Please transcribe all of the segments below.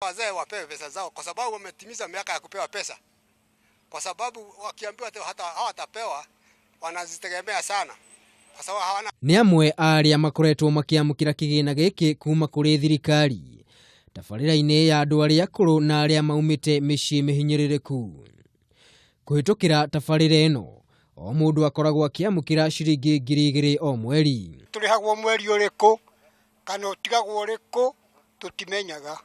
Wazee wapewe pesa zao kwa sababu wametimiza miaka ya kupewa pesa, kwa sababu wakiambiwa hata hawatapewa wanazitegemea sana kwa sababu hawana. Nĩ amwe a arĩa makoretwo makĩamũkĩra kĩgĩna gĩkĩ kuma kũrĩ thirikari tabarĩra-inĩ ya andũ arĩa akũrũ na arĩa maumĩte mĩciĩ mĩhinyĩrĩrĩku. Kũhĩtũkĩra tabarĩra ĩno, o mũndũ akoragwo akĩamũkĩra ciringi 2000 o mweri. Tũrĩhagwo mweri ũrĩkũ kana ũtigagwo ũrĩkũ tũtimenyaga.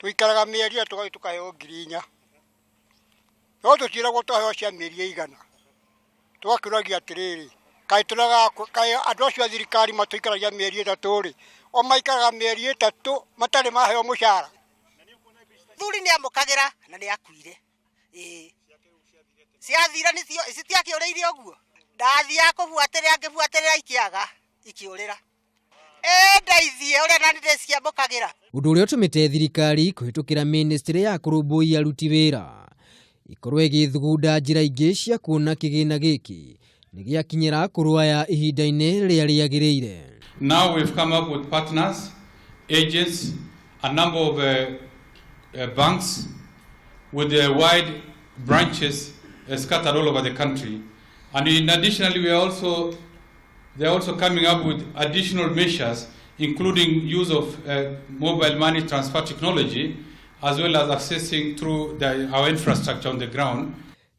Tũikaraga mĩeri ĩyo tũgathiĩ tũkaheo 4000, no tũtiĩragwo twaheo cia mĩeri ĩigana. Tũgakĩũragia atĩrĩrĩ, kaĩ tũregaga, kaĩ andũ acio a thirikari matũikaragia mĩeri 3 rĩ, o maikaraga mĩeri 3 matarĩ maheo mũcara? Thuri nĩ amũkagĩra na nĩ akuire. Ĩĩ. Ciathira nĩcio citiakĩũrĩire ũguo. Ndathiaga kũbuatĩrĩra ngĩbuatĩrĩra ikĩaga ikĩũrĩra. Ĩĩ ndeithie ũrĩa nani ndĩciamũkagĩra. Ũndũ ũrĩa ũtũmĩte thirikari kũhĩtũkĩra ministry ya kũrũmbũiya aruti wĩra ikorwo ĩgĩthugunda njĩra ingĩ cia kuona kĩgĩna gĩkĩ nĩ gĩakinyĩra akũrũ aya ihinda-inĩ rĩrĩa rĩagĩrĩire. Now we've come up with partners, agents, a number of banks with their wide branches scattered all over the country. And in additionally, they are also coming up with additional measures, including use of mobile money transfer technology, as well as accessing through our infrastructure on the ground.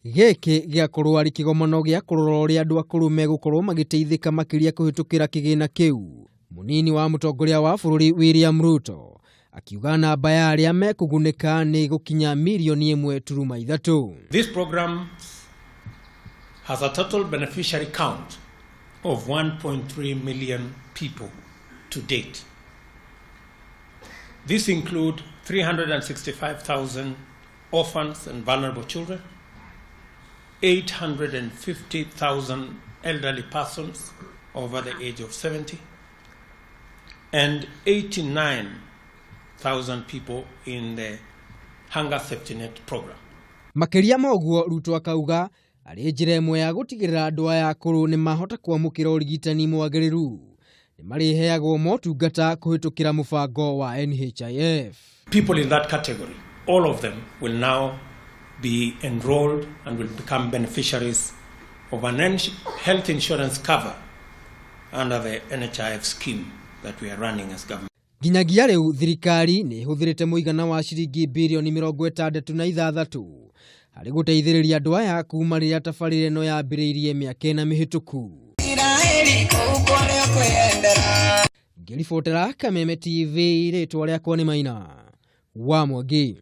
Gĩkĩ gĩakorwo arĩ kĩgomano gĩa kũrora ũrĩa andũ akũrũ megũkorwo magĩteithĩka makĩria kũhĩtũkĩra kĩgĩna kĩu. Mũnini wa mũtongoria wa bũrũri William Ruto akiuga namba ya arĩa mekũgunĩka nĩ gũkinya mirioni 1.3. This program has a total beneficiary count of 1.3 million people to date. This include 365,000 orphans and vulnerable children, 850,000 elderly persons over the age of 70, and 89,000 people in the Hunger Safety Net program. Makĩria ma ũguo, Ruto akauga arĩ njĩra ĩmwe ya gũtigĩrĩra andũ aya akũrũ nĩ mahota kwamũkĩra ũrigitani mwagĩrĩru, nĩ marĩheagwo motungata kũhĩtũkĩra mũbango wa NHIF. People in that category, all of them will now be enrolled and will become beneficiaries of an health insurance cover under the NHIF scheme that we are running as government. Nginyagia rĩu thirikari nĩ ĩhũthĩrĩte mũigana wa ciringi birioni 66 harĩ gũteithĩrĩria andũ aya kuma rĩrĩa tabarĩra ĩno yambĩrĩirie mĩaka 4 mĩhĩtũku. Ngĩribotera Kameme TV, rĩtwa rĩakwa nĩ Maina wa Mwangi.